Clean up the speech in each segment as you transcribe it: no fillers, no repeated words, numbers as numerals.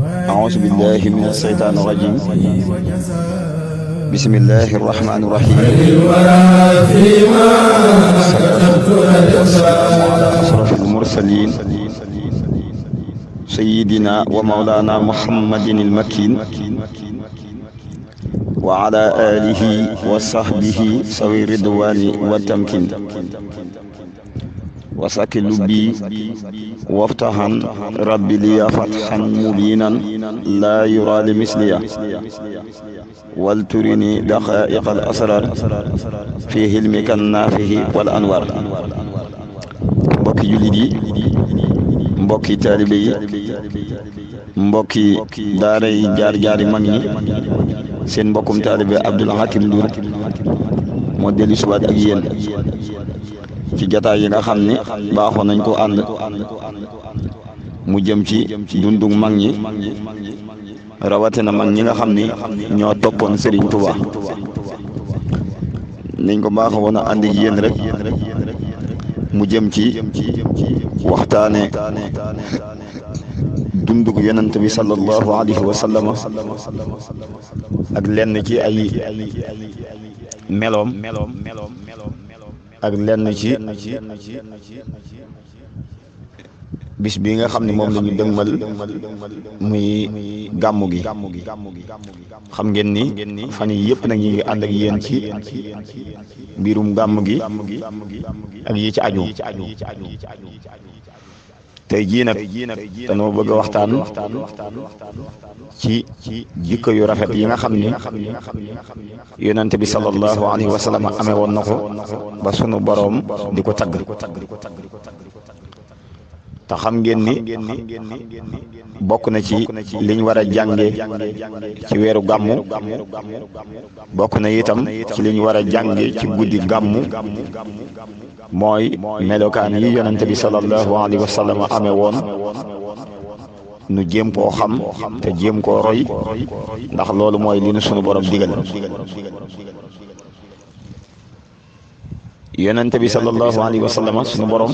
أعوذ بالله من الشيطان الرجيم. بسم الله الرحمن الرحيم. والسلام على أشرف المرسلين سيدنا ومولانا محمد المكين وعلى آله وصحبه سوي الرضوان والتمكين. وسكل بي وافتحا ربي لي فتحا مبينا لا يرى لمثليا ولترني دقائق الأسرار في علمك النافع والأنوار. mbokki jullit yi, mbokki taalibe yi, mbokki daara yi jaar-jaari mag ñi, seen mbokkum taalibe Abdoul Hakim Ndour moo dellu subaat ak yéen ci jataay yi nga xam ne baaxoon nañ ko ànd mu jëm ci dundug mag ñi, rawatina mag ñi nga xam ni ñoo toppoon Serigne Touba. niñ ko baaxoo woon a ànd ak yéen rek mu jëm ci waxtaane dundug yonent bi sallallahu alayhi wa sallam ak lenn ci ay meloom ak lenn ci bis bi nga xam ne moom la ñu dëgmal muy gàmmu gi. xam ngeen ni fan yi yëpp nag ñu ngi ànd ak yéen ci mbirum gàmmu gi ak yi ci aju. tey jii nag dañoo bëgg a waxtaan ci jikko yu rafet yi nga xam ni yonent bi sallallahu alayhi wa sallam amee woon na ko ba sunu boroom di ko tagg. te xam ngeen ni bokk na ci liñ war a jànge ci weeru gàmmu, bokk na itam ci liñ war a jànge ci guddi gàmmu mooy melokaan yi yonent bi sallallahu alayhi wa sallam amee woon nu jéem koo xam te jéem koo roy, ndax loolu mooy li nu sunu borom digal. yonent bi sallallahu alayhi wa sallam sunu borom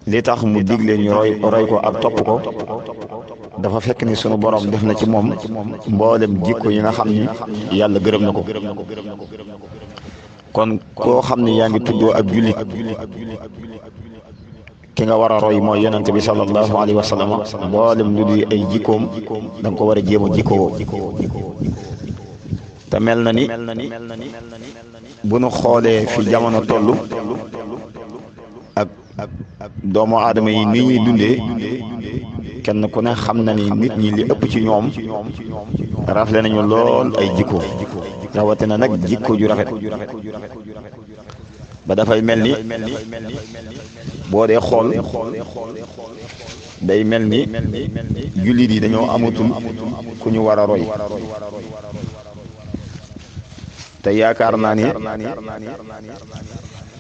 li tax mu digle ñu roy ko ak topp ko dafa fekk ni sunu borom def na ci moom mboolem jikko yi nga xam ni yàlla gërëm na ko. kon koo xam ne yaa ngi tuddoo ak jullit, ki nga war a roy mooy yonent bi sallallahu alayhi wa sallam. mboolem lu di ay jikkoom da nga ko war a jéem a jikkoo. te mel na ni bu nu xoolee fi jamono toll ak doomu aadama yi ni ñuy dundee, kenn ku ne xam na ni nit ñi li ëpp ci ñoom rafle nañu lool ay jikko, rawatina nag jikko ju rafet. ba dafay mel ni boo dee xool day mel ni jullit yi dañoo amatul ku ñu war a roy. te yaakaar naa ni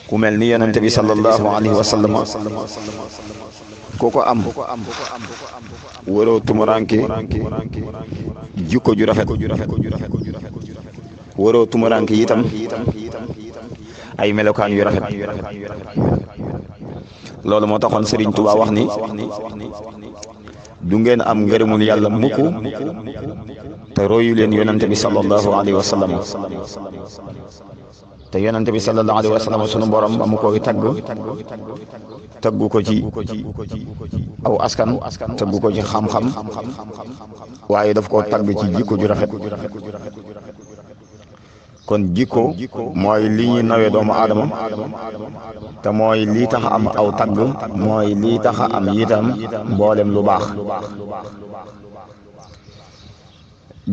ku mel ni yonent bi sallallahu alayhi wa sallam ku ko am waroo tumuranke jikko ju rafet, waroo tumuranke itam ay melokaan yu rafet. loolu moo taxoon Serigne Touba wax ni du ngeen am ngërëmul yàlla mukk te royu leen yonent bi sallallahu alayhi wa sallam. te yonent bi sallallahu alayhi wa sallam sunu borom ba mu koy taggu ko ci aw askan, taggu ko ci xam-xam, waaye daf koo tagg ci jikko ju rafet. kon jikko mooy li ñuy nawee doomu aadama, te mooy lii tax a am aw tagg, mooy lii tax a am itam mboolem lu baax.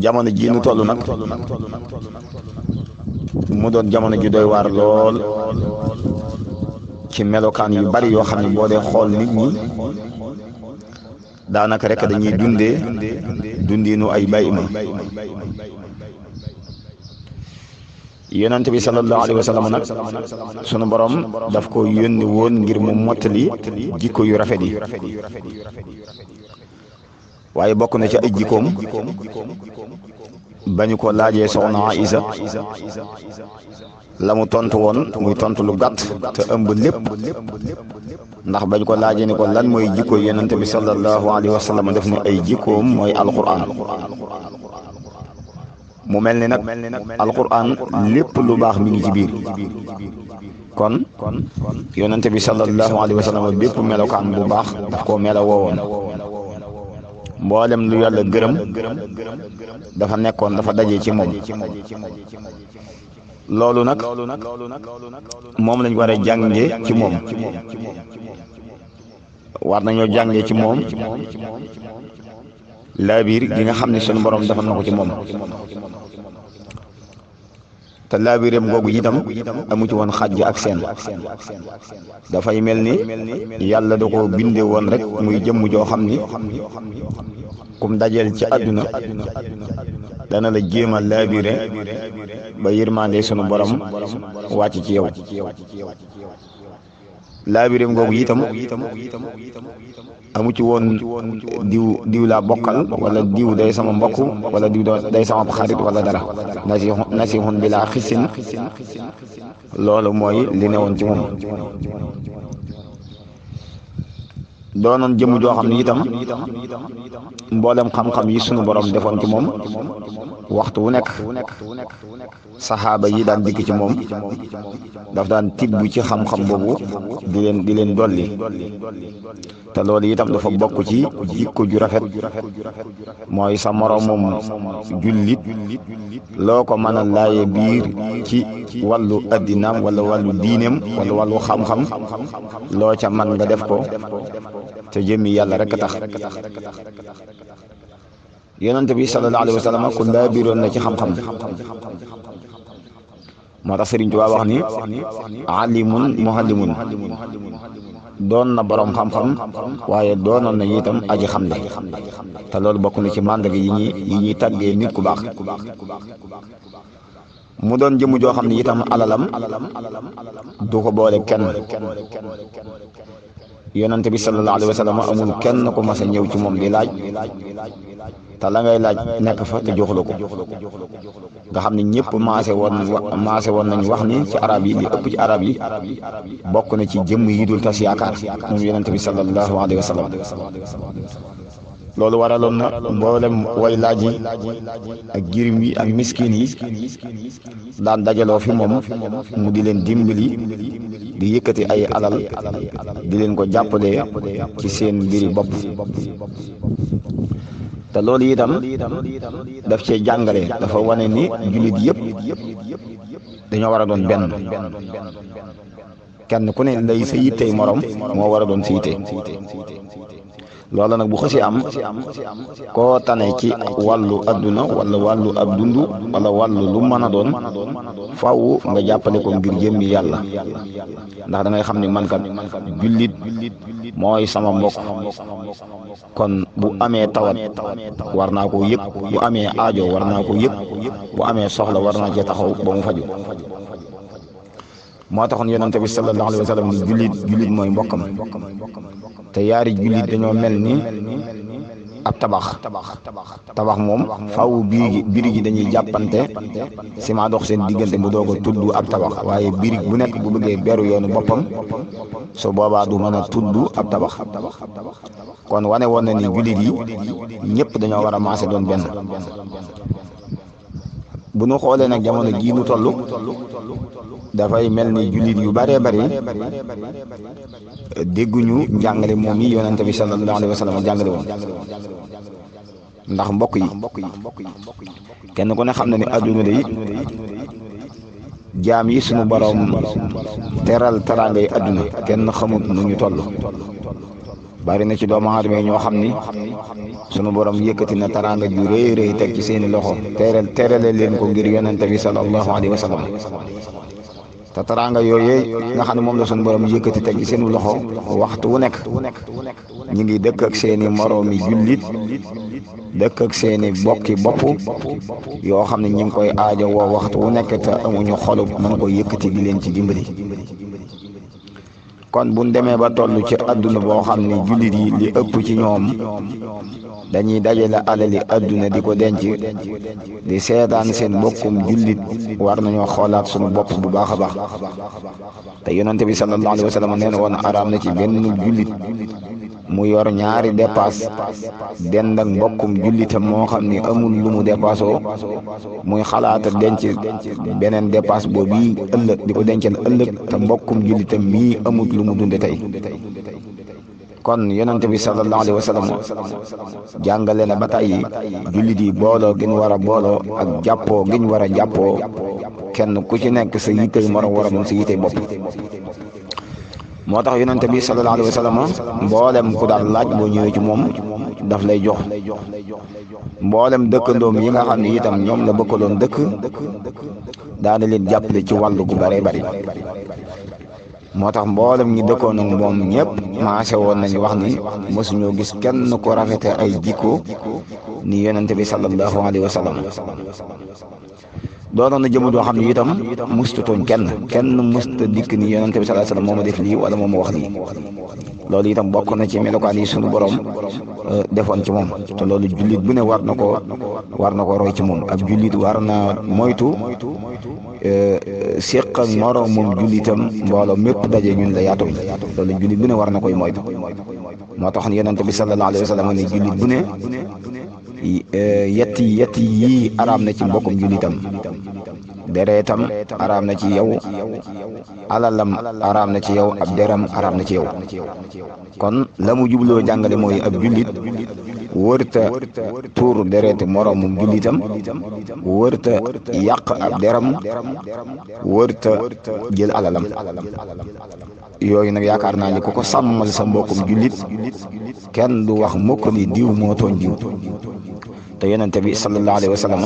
jamono jii nu toll nag mu doon jamono ji doy waar lool ci melokaan yu bari yoo xam ne boo dee xool nit ñi daanaka rek dañuy dundinu ay bayima. yonent bi sallallahu alayhi wa sallam nag sunu borom daf ko yónni woon ngir mu mottali jikko yu rafet yi. waaye bokk na ci ay jikkoom bañu ko laajee soxna Aïsa la mu tontu woon muy tontu lu gàtt te ëmb lépp ndax bañ ko laajee ni ko lan mooy jikko yonent bi sallallahu alayhi wa sallam def ne ay jikkoom mooy alquran mu mel ni nag alquran lépp lu baax mi ngi ci biir kon yonent bi sallallahu alayhi wa sallam bépp melokaan bu baax daf koo melo woowoon mboolem lu yàlla gërëm dafa nekkoon dafa daje ci moom loolu nag moom lañ war a jànge ci moom war nañoo jànge ci moom laabiir gi nga xam ne sunu borom defal na ko ci moom te laabiiram googu itam amu ci woon xàjj ak seen dafay mel ni yàlla da ko binde woon rek muy jëmm joo xam ni kum dajeel ci àdduna dana la jéem a laabiire ba yërmande sunu borom wàcc ci yow laabireem googu itam amu ci woon diw laa bokkal wala diw day sama mbokk wala diw day sama xarit wala dara nasihun bila xisin loolu mooy li newoon ci moom doonoon jëmm joo xam ne itam mboolem xam-xam yi sunu borom defoon ci moom waxtu wu nekk saxaaba yi daan dikk ci moom daf daan tibb ci xam-xam boobu di leen dolli te loolu itam dafa bokk ci jikko ju rafet mooy sa moroomum jullit loo ko mën a laaye biir ci wàllu addinaam wala wàllu diineem wala wàllu xam-xam loo ca man nga def ko te jëmmi yàlla rek a tax yonent bi sallallahu alayhi wa sallam ku laa biroon na ci xam-xam moo tax Sëriñ Tuubaa wax ni alimun muhallimun doon na borom xam-xam waaye doonoon na itam aji xam ne te loolu bokk na ci màndarga yi ñuy tàggee nit ku baax mu doon jëmm joo xam ne itam alalam du ko boole kenn yonent bi sallallahu alayhi wa sallam amul kenn ku mas a ñëw ci moom di laaj te la ngay laaj nekk fa te joxula ko nga xam ne ñëpp maase woon nañ wax ni ci arab yi li ëpp ci arab yi bokk na ci jëmm yi dul tas yaakaar moom yonent bi sallallahu alayhi wa sallam loolu waraloon na mboolem way laaj yi ak jirim yi ak miskin yi daan dajaloo fi moom mu di leen dimbali di yëkkati ay alal di leen ko jàppale ci seen mbiri bopp te loolu itam daf cee jàngale dafa wane ni jullit yëpp dañoo war a doon benn kenn ku ne lay sa yittey morom moo war a doon sa yitte loolu nag bu xësi am koo tane ci wàllu adduna wala wàllu ab dund wala wàllu lu mën a doon faaw nga jàppale ko ngir jëmmi yàlla ndax da ngay xam ni man kat jullit mooy sama mbokk kon bu amee tawat war naa koo yëg bu amee aajo war naa koo yëg bu amee soxla war naa cee taxaw ba mu faju moo taxoon yonente bi sallallahu alayhi wa sallam ni jullit mooy mbokkam te yaari jullit dañoo mel ni ab tabax moom faaw birig yi dañuy jàppante ciment dox seen diggante mu doog a tudd ab tabax waaye birig bu nekk bu bëggee beru yoonu boppam su boobaa du mën a tudd ab tabax kon wane woon na ni jullit yi ñëpp dañoo war a maase doon benn bu ñu xoolee nag jamono jii nu toll dafay mel ni jullit yu bëree bëri dégguñu njàngale moom yi yonente bi sallallahu alayhi wa sallam jàngale woon ndax mbokk yi kenn ku ne xam na ni adduna de jaam yi sunu borom teral teraanga yi adduna kenn xamut nu ñu toll bari na ci doomu aadama ñoo xam ni sunu borom yëkkati na teraanga ju rëy rëy teg ci seeni loxo terale leen ko ngir yonente bi sallallahu alayhi wa sallam te teraanga yooyu nga xam ne moom la sunu borom yëkkati teg ci seeni loxo waxtu wu nekk ñu ngi dëkk ak seeni moroomi jullit dëkk ak seeni bokki bopp yoo xam ne ñu ngi koy aajo woo waxtu wu nekk te amuñu xolub mën ko yëkkati di leen ci dimbali kon buñ demee ba toll ci adduna boo xam ne jullit yi li ëpp ci ñoom dañuy dajale alali adduna di ko denc di seetaan seen mbokkum jullit war nañoo xoolaat suñu bopp bu baax a baax te yonente bi sallallahu alayhi wa sallam nee na woon araam na ci benn jullit mu yor ñaari dépasse dend ak mbokkum jullitam moo xam ni amul lu mu dépassoo muy xalaata denc beneen dépasse boobu ëllëg di ko dencal ëllëg te mbokkum jullitam mii amul lu mu dunde tey kon yonente bi sallallahu alayhi wa sallam jàngale na ba tey jullit yi booloo gën war a booloo ak jàppoo gën war a jàppoo kenn ku ci nekk sa yittey moroom war a doon sa yittey bopp moo tax yonente bi sallallahu alayhi wa sallam mboolem ku daal laaj boo ñëwee ci moom daf lay jox mboolem dëkkandoom yi nga xam ne itam ñoom la bëkkaloon dëkk daana leen jàppale ci wàllu gu bare bari moo tax mboolem ñi dëkkoon ak moom ñëpp maase woon nañu wax ni mosuñoo gis kenn ko rafete ay jikko ni yonente bi sallallahu alayhi wa sallam doonoon na jëmu doo xam ne itam musta tooñ kenn musta dikk ni yonente bi sallallahu alayhi wa sallam moo ma def lii wala moo ma wax lii loolu itam bokk na ci melokaan yi sunu borom defoon ci moom te loolu jullit bu ne war na ko roy ci moom ab jullit war na moytu séq ak moroomum jullitam mbooloo mépp daje ñun la yaatu loolu jullit bu ne war na koy moytu moo tax yonente bi sallallahu alayhi wa sallam ni jullit bu ne yetti yii araam na ci mbokkum jullitam deretam araam na ci yow alalam araam na ci yow ab deram araam na ci yow kon la mu jubloo jàngale mooy ab jullit wërta tuur deretu moroomum jullitam wërta yàq ab deram wërta jël alalam yooyu nag yaakaar naa ni ku ko sàmmal sa mbokkum jullit kenn du wax mukk ni diw moo tooñ diw te yonente bi sallallahu alayhi wa sallam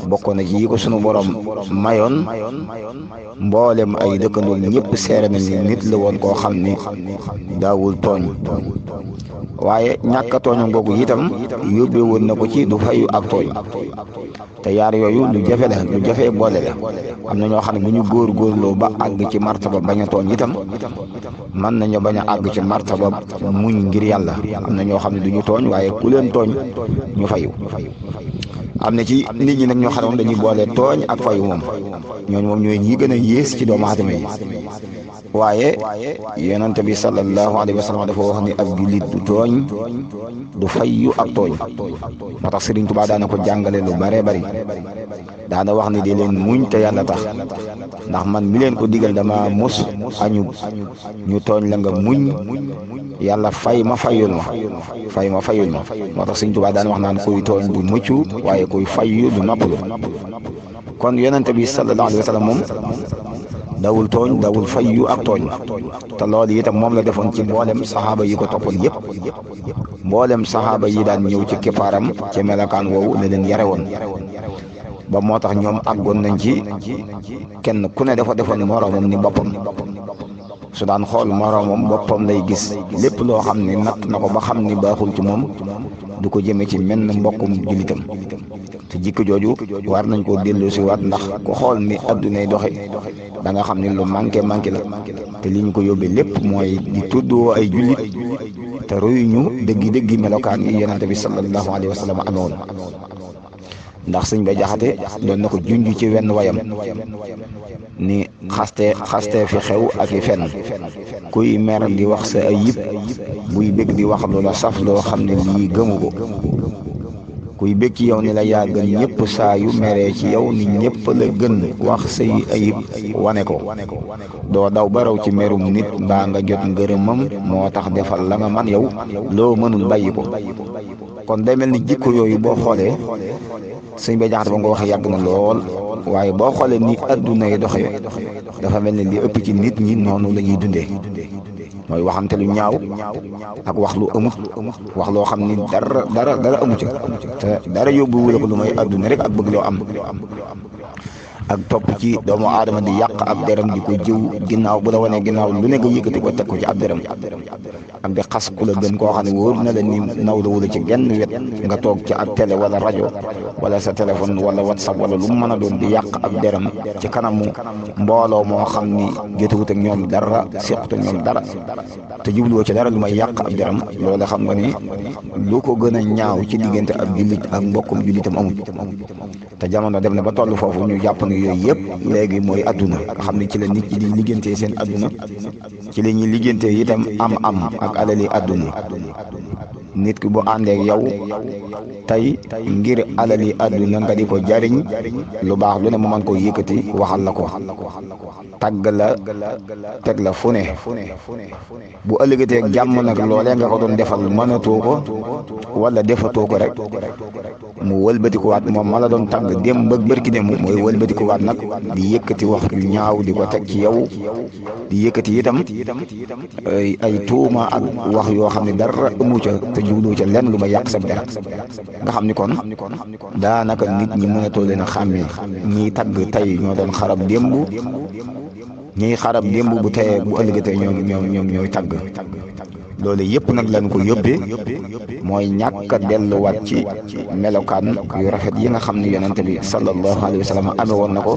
bokkoon na ci yi ko sunu borom mayoon mboolem ay dëkkandool ñëpp seere nañ ni nit la woon koo xam ni daawul tooñ waaye ñàkk a tooñam googu itam yóbbee woon na ko ci du fayu ak tooñ te yaar yooyu lu jafe la lu jafe boole la am na ñoo xam ne bu ñu góorgóorloo ba àgg ci martaba bañ a tooñ itam mën nañu bañ a àgg ci martaba muñ ngir yàlla am na ñoo xam ne du ñu tooñ waaye ku leen tooñ ñu fayu am na ci nit ñi nag ñoo xam ne moom dañuy boole tooñ ak fayu moom ñooñu moom ñooy ñi gën a yées ci doomu aadama yi waaye yonente bi sallallahu alayhi wa sallam dafa wax ni ab jullit du tooñ du fayyu ak tooñ moo tax Sëriñ Tuubaa daana ko jàngale lu bare bari daana wax ni di leen muñ te yàlla tax ndax man mi leen ko digal dama mus añu ñu tooñ la nga muñ yàlla fay ma fayul ma moo tax Sëriñ Tuubaa daana wax naan kuy tooñ du mucc waaye kuy fayyu du noppalu kon yonente bi sallallahu alayhi wa sallam moom dawul tooñ dawul fayyu ak tooñ te loolu itam moom la defoon ci mboolem saxaaba yi ko toppoon yëpp mboolem saxaaba yi daan ñëw ci keppaaram ci melakaan woowu la leen yare woon ba moo tax ñoom àggoon nañ ci kenn ku ne dafa defoon moroomam ni boppam su daan xool moroomam boppam lay gis lépp loo xam ne natt na ko ba xam ni baaxul ci moom du ko jëme ci menn mbokkum jullitam te jikko jooju war nañ koo dellu si waat ndax ku xool ni addunay doxe da nga xam ne lu manqué la te li ñu ko yóbbee lépp mooy di tuddoo ay jullit te royuñu dëggi melokaan yi yonente bi sallallahu alayhi wa sallam amoon ndax sëñ ba jaxate doon na ko junj ci wenn wayam ni xaste fi xew ak i fenn kuy mer di wax sa ayib buy bëgg di wax loola saf loo xam ne lii gëmu ko kuy bëgg ci yow ni la yaa gën ñëpp saa yu meree ci yow ni ñëpp la gën wax say ayib wane ko doo daw baraw ci merum nit mbaa nga jot ngërëmam moo tax defal la nga man yow loo mënul bàyyi ko kon day mel ni jikko yooyu boo xoolee sëñ ba jaxate ba nga wax yàgg na lool waaye boo xoolee ni adduna yi doxee dafa mel ni li ëpp ci nit ñi noonu la ñuy dundee mooy waxante lu ñaaw ak wax lu amut wax loo xam ni dara amu ca te dara yóbbuwu la ko lu may adduna rek ak bëgg loo am ak topp ci doomu aadama di yàq ab deram di ko jiw ginnaaw bu la wanee ginnaaw lu ne nga yëkkati ko teg ko ci ab deram ak di xas ku la gën koo xam ne wóor na la ni naw la wula ci genn wet nga toog ci ab télé wala rajo wala sa téléphone wala whatsapp wala lu mu mën a doon di yàq ab deram ci kanamu mbooloo moo xam ni jotewut ak ñoom dara sequt ak ñoom dara te jubluwoo ci dara lu may yàq ab deram loolu xam nga ni lu ko gën a ñaaw ci diggante ab jullit ak mbokkum jullitam amul te jamono dem na ba toll foofu ñu jàpp ne yooyu yëpp léegi mooy adduna nga xam ne ci la nit ñi di liggéeyantee seen adduna ci la ñuy liggéeyantee itam am ak alali adduna nit ki bu àndeek yow tey ngir alali adduna nga di ko jariñ lu baax lu ne mu mën koo yëkkati waxal la ko tagg la teg la fu ne bu ëllëgatee jàmm nag loolee nga ko doon defal mënatoo ko wala defatoo ko rek mu wëlbatikuwaat moom ma la doon tagg démb ak bërki démb mooy wëlbatikuwaat nag di yëkkati wax yu ñaaw di ko teg ci yow di yëkkati itam ay tuuma ak wax yoo xam ne dara amu ca te jublu ca lenn lu ma yàq sa der nga xam ni kon daanaka nit ñi mënatoo leen a xàmmee ñiy tagg tey ñoo doon xarab démb ñiy xarab démb bu teyee bu ëllëgatee ñoom ñooy tagg loolu yëpp nag lañ ko yóbbee mooy ñàkk a delluwaat ci melokaan yu rafet yi nga xam ne yonente bi sallallahu alayhi wa sallam amee woon na ko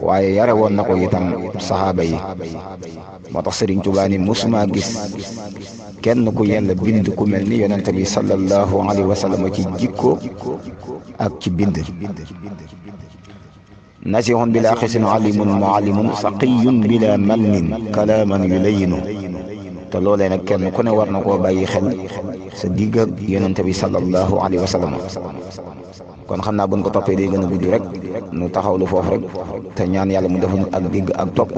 waaye yare woon na ko itam saxaaba yi moo tax Sëriñ Tuubaa ni musuma gis kenn ku yàlla bind ku mel ni yonente bi sallallahu alayhi wa sallam ci jikko ak ci bind nasihun bila xisin alimun muallimun faqiyun bila mannin kalaaman yulayinu te loolee nag kenn ku ne war na koo bàyyi xel sa digg ak yonente bi sallallahu alayhi wa sallam kon xam naa buñ ko toppee day gën a gudd rek nu taxawlu foofu rek te ñaan yàlla mu defuñu ak digg ak topp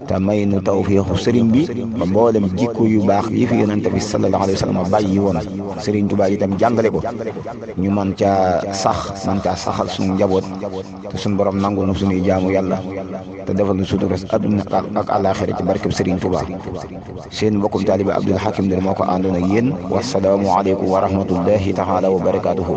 te may nu tawfiixu sëriñ bi ba mboolem jikko yu baax yi fi yonente bi sallallahu alayhi wa sallam bàyyi woon sëriñ Tuubaa itam jàngale ko ñu mën caa saxal suñu njaboot te suñu borom nangul nu suñuy jaamu yàlla te defal nu sutura adduna ak àllaaxira ci barkeb sëriñ Tuubaa seen mbokkum taalibe Abdul Hakim Ndar moo ko àndoon ak yéen wasalaamu aleykum wa rahmatullahi taala wa barakaatuhu